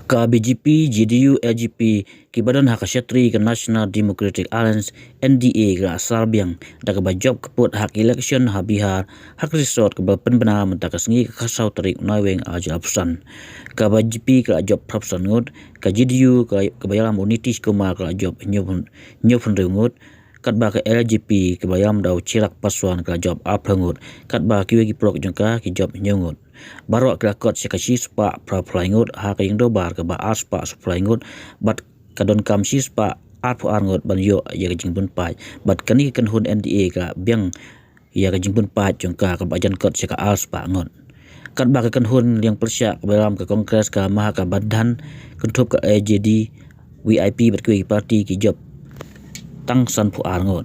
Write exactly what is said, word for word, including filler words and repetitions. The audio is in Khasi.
Ka B J P, J D U, L J P kiba don ha ka shatri ka National Democratic Alliance, N D A, ka la sar biang da kaba jop kput ha ka election ha Bihar ha ka result kaba pynbna mynta ka sngi ka khatsaw tarik u Naiwieng arhajar arphew san. Ka B J P ka la jop phraphew san ngut, ka J D U kaba ïalam u Nitish Kumar ka la jop hynñiewphew ngut, katba ka L J P kaba ïalam da u Chirag Paswan ka la jop arphew ngut, katba kiwei ki paralok jong ka ki jop hynñiew ngut. Baroh ki la kot sha ka shispah phraphew lai ngut ha ka ïing dorbar kaba arspah sawphew lai ngut, bad ka donkam shispah arphew ar ngut ban ïoh ïa ka jingpynpait. Bad kane ka kynhun N D A ka la biang ïa ka jingpynpait jong ka kaba jan kot sha ka arspah ngut. Katba ka kynhun liang pyrshah kaba ïalam ka Congress ka Mahagathbandhan, kynthup ka A J D, V I P bad kiwei ki party ki jop tang sanphew ar ngut.